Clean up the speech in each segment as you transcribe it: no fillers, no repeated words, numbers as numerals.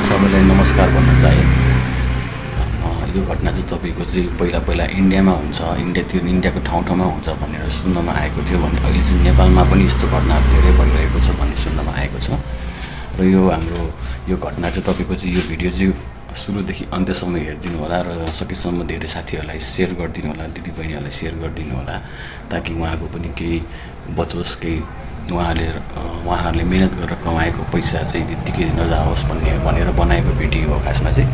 सबैलाई नमस्कार भन्न चाहे। यो घटना चाहिँ तपाईँको चाहिँ पहिला इन्डियामा हुन्छ, इन्डियाको ठाउँ हुन्छ भनेर सुन्नमा आएको थियो भने अहिले चाहिँ नेपालमा पनि यस्तो घटनाहरू धेरै भइरहेको छ भन्ने सुन्नमा आएको छ। र यो हाम्रो यो घटना चाहिँ तपाईँको चाहिँ यो भिडियो चाहिँ सुरुदेखि अन्त्यसम्म हेरिदिनु होला र सकेसम्म धेरै साथीहरूलाई सेयर गरिदिनु होला, दिदीबहिनीहरूलाई सेयर गरिदिनु होला, ताकि उहाँको पनि केही बचोस्, केही उहाँहरूले मेहनत गरेर कमाएको पैसा चाहिँ त्यत्तिकै नजाओस् भनेर बनाएको भिडियो हो। खासमा चाहिँ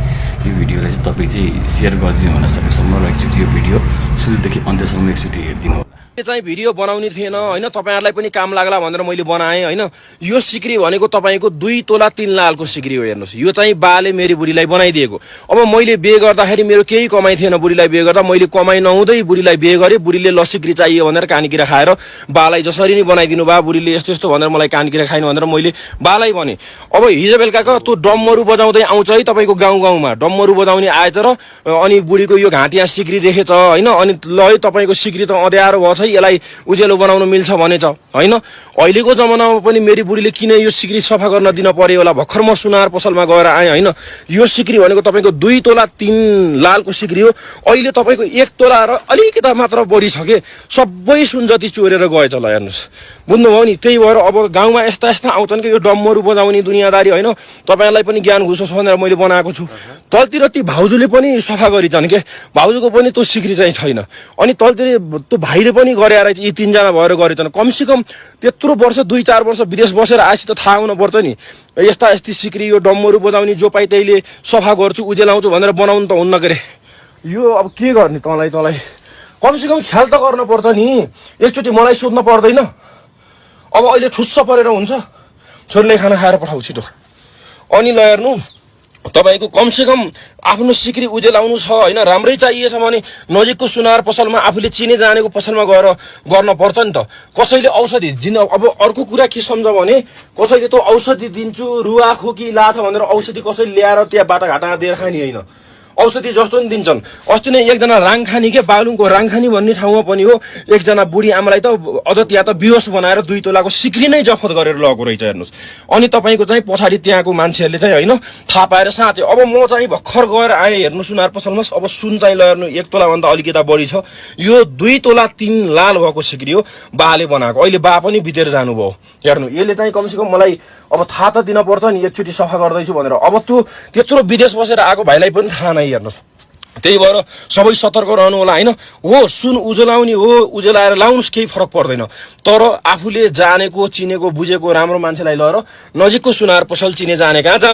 यो भिडियोलाई चाहिँ तपाईँ चाहिँ सेयर गरिदिनु होला सकेसम्म र एकचोटि यो भिडियो सुरुदेखि अन्त्यसम्म एकचोटि हेरिदिनु होला। यो चाहिँ भिडियो बनाउने थिएन हैन, तपाईहरुलाई पनि काम लाग्ला भनेर मैले बनाएँ हैन। यो सिक्री भनेको तपाईको 2 तोला 3 लालको सिक्री हो। हेर्नुस्, यो चाहिँ बाले मेरी बुढीलाई बनाइदिएको। अब मैले बिहे गर्दाखेरि मेरो केही कमाइ थिएन, बुढीलाई बिहे गर्दा मैले कमाइ नहुँदै बुढीलाई बिहे गरेँ। बुढीले लसिक्री चाहियो भनेर कानकिरा खाएर बालाई जसरी नै बनाइदिनु बा, बुढीले यस्तो यस्तो भनेर मलाई कानकिरा खाइन भनेर मैले बालाई भने। अब हिजो बेलुकाको त्यो डम्मरु बजाउँदै आउँछ है तपाईको गाउँमा, डम्मरु बजाउने आएछ र अनि बुढीको यो घाँटिया सिक्री देखेछ हैन। अनि ल है तपाईको सिक्री त अँध्यारो भछ, यसलाई उज्यालो बनाउन मिल्छ भनेछ हैन। अहिलेको जमानामा पनि मेरी बुढीले किन यो सिक्री सफा गर्न दिन पर्यो होला। भर्खर म सुनार पसलमा गएर आएँ हैन। यो सिक्री भनेको तपाईको 2 तोला 3 लालको सिक्री हो। अहिले तपाईको 1 तोला र अलिकति मात्र बढी छ के, सबै सुन जति चोरेर गएछ। ल हेर्नुस्, बुझ्नुभयो नि। त्यही भएर अब गाउँमा यस्ता आउँछन् कि यो डम्मरु बजाउने दुनियादारी हैन। तपाईहरुलाई पनि ज्ञान घुसोस् भनेर मैले बनाएको छु। तलतिर ती भाउजूले पनि सफा गरिछन् के, भाउजूको पनि त्यो सिक्री चाहिँ छैन। अनि तलतिर त्यो भाइले पनि गरे रहेछ, यी 3 जना भएर गरेछन्। कमसेकम त्यत्रो वर्ष 2-4 वर्ष विदेश बसेर आएपछि त थाहा हुन पर्छ नि। यस्ती सिक्री यो डम्मरु बजाउने जो पाइ त्यहीले सफा गर्छु उजेलाउँछु भनेर बनाउनु त हुन्न के रे। यो अब के गर्ने, तँलाई कमसेकम ख्याल त गर्न पर्छ नि। एकचोटि मलाई सोध्न पर्दैन। अब अहिले ठुस्स परेर हुन्छ, छोरीले खाना खाएर पठाउ छिटो। अनि ल हेर्नु, तपाईको कमसेकम आफ्नो सिक्री उजेलाउनु छ हैन, राम्रै चाहिएछ भने नजिकको सुनार पसलमा आफूले चिने जानेको पसलमा गएर गर्न पर्छ नि त। कसैले औषधि दिन, अब अर्को कुरा के सम्झ भने कसैले त औषधि दिन्छु रुवा खोकी लाछ भनेर औषधि कसैले ल्याएर त्यहाँ बाटाघाटामा दिएर खाने हैन। औषधि जस्तो नि दिन्छन्। अस्ति नै एकजना राङखानी के, बागलुङको राङखानी भन्ने ठाउँमा पनि हो, एकजना बुढी आमालाई त अझ त्यहाँ त बेहोस बनाएर 2 तोलाको सिक्री नै जफत गरेर लगेको रहेछ। हेर्नुस्, अनि तपाईको चाहिँ पछाडि त्यहाँको मान्छेहरूले चाहिँ हैन थाहा पाएर साथै। अब म चाहिँ भर्खर गएर आएँ हेर्नु सुनार पसलमा। अब सुन चाहिँ ल हेर्नु 1 तोला भन्दा अलिकता बढी छ। यो 2 तोला 3 लाल भएको सिक्री हो, बाले बनाएको। अहिले बा पनि बितेर जानुभयो। हेर्नु, यसले चाहिँ कमसेकम मलाई अब थाहा त दिन पर्छ नि, एकचोटि सफा गर्दैछु भनेर। अब त्यो त्यत्रो विदेश बसेर आएको भाइलाई पनि थाहा नै। हेर्नुस्, त्यही भएर सबै सतर्क रहनु होला हैन। हो सुन उजेलाउने हो, उजेलाएर लाउनुस्, केही फरक पर्दैन। तर आफूले जानेको चिनेको बुझेको राम्रो मान्छेलाई लगेर नजिकको सुनार पसल चिने जाने कहाँ